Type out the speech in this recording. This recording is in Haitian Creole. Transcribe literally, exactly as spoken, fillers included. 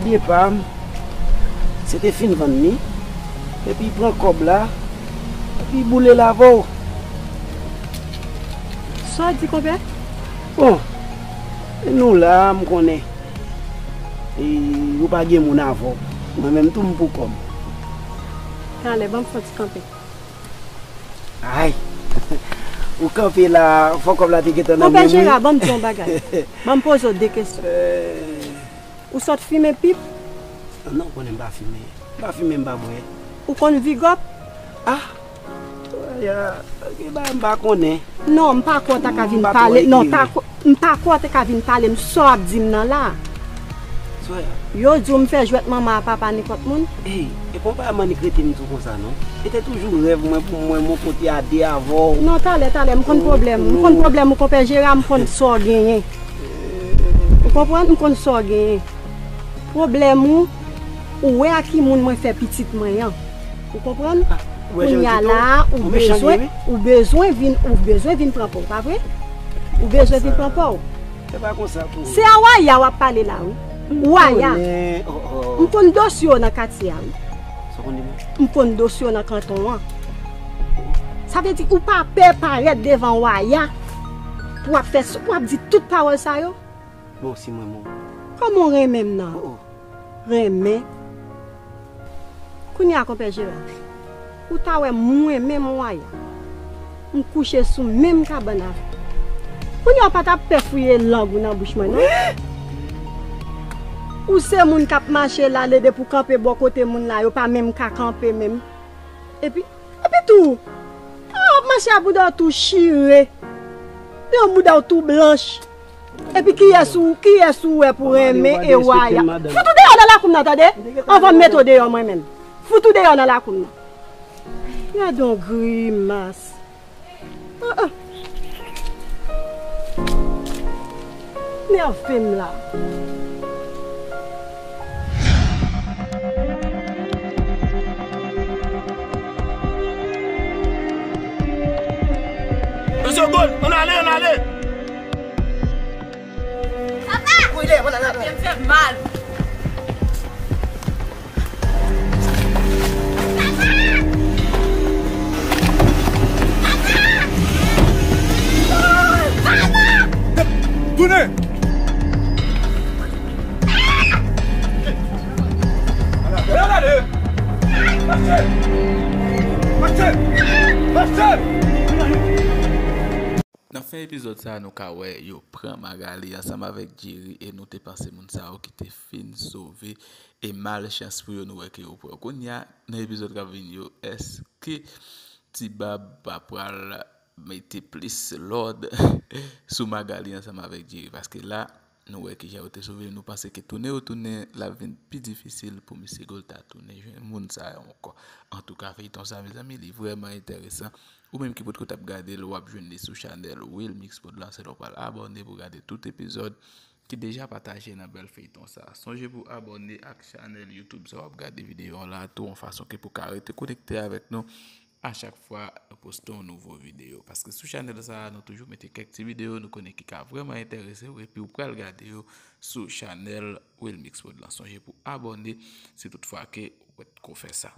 Byen pa m, se te fin vann li, epi pran kòb la, epi boule l avè w. Sa w di, konpè? Bon, nou la, m konnen. E, ou pa gen moun avè w. Mwen menm tou, m pou kò m. Talè, ban m fè yon ti kanpe. Ay! Ou kanpe la, fò kòb la te gentan nan men m, wi. Konpè Jera, ban m di yon bagay. Ban m poze w de kesyon. Eh. Ou sot fimen pip? Non, ou konnen m pa fimen. M pa fimen, m pa bwè. Ou konn vigòp? Ah! Soyà, gen bagay m pa konnen. Non, m pa kwè w ta ka vin pale. Non, ta kwè, m pa kwè w te ka vin pale m sa w ap di m nan la. Soyà. Yo di w m fè jwèt manman a papa nenpòt moun. Ey, e pa yon bagay m annik rete m di w konsa, non. E te toujou rèv mwen pou mwen, mwen kote a de avè w. Non, talè, talè, m konn pwoblèm. M konn pwoblèm ou, konpè Jera, m konn sa w genyen. Ou konprann? M konn sa w genyen. Pwoblèm ou, ou wè a ki moun mwen fè pitit mwen an. Ou konprann? Kounye a la, ou bezwen, ou bezwen vin, ou bezwen vin pran pa w, pa vre? Ou bezwen vin pran pa w. Se pa konsa pou ou. Se a Waya w ap pale la, wi. Waya. M konn dosye w nan katye a, wi. Sa w konn di mwen? M konn dosye w nan kanton an. Sa vle di ou pa pè parèt devan Waya pou w ap fè, pou w ap di tout pawòl sa yo? Bon, si mwen mouri. Kòman w renmen m nan? Oh, oh. Renmen? Kounye a, konpè Jera, ou ta wè mwen menm Waya, m kouche sou menm kabann avè w. Kounye a, ou pa t ap pè fouye lang ou nan bouch mwen, non? Ou se moun k ap mache l ale depi w kanpe bò kote moun la, yo pa menm ka kanpe menm. Epi, epi tou, ou ap mache a bouda w tou chire, yon bouda w tou blanch. Epi kiyès ou, kiyès ou wè pou renmen e Waya? Fout ou deyò nan lakou m nan, tande? Anvan m mete w deyò mwen menm. Fout ou deyò nan lakou m nan. Gade yon grimas. Ah, ah. Nève m la. Mesye Gòl, ann ale, ann ale! Papa! Pye m fè m mal. Tounen! Nan fen epizòd sa a, nou ka wè yo pran Magali ansanm avèk Jerry e nou te panse moun sa yo ki te fin sove e malchans pou yo, nou wè ke yo pran. Kounye a, nan epizòd k ap vini yo, èske Ti Bab pa pral mete plis lòd sou Magali ansanm avèk Jerry? Paske la, nou wè kijan yo te sove l, nou panse ke tounen yo tounen, l ap vin pi difisil pou Mesye Gòl ta tounen jwenn moun sa yo ankò. Antouka, feyton sa, mezanmi, li vrèman enteresan. Ou menm ki potko t ap gade l, w ap jwenn li sou chanèl Wilmix Prod la, sèlman w pral abòne pou gade tout epizòd ki deja pataje nan bèl feyton sa. Sonje pou abòne ak chanèl YouTube sa w ap gade videyo an la tou, yon fason ke pou ka rete konekte avèk nou a chak fwa nou poste yon nouvo videyo. Paske sou chanèl sa a, nou toujou mete kèk ti videyo nou konnen ki ka vrèman enterese w, epi w pral gade yo sou chanèl Wilmix Prod lan. Sonje pou abòne si tout fwa ke ou potko fè sa.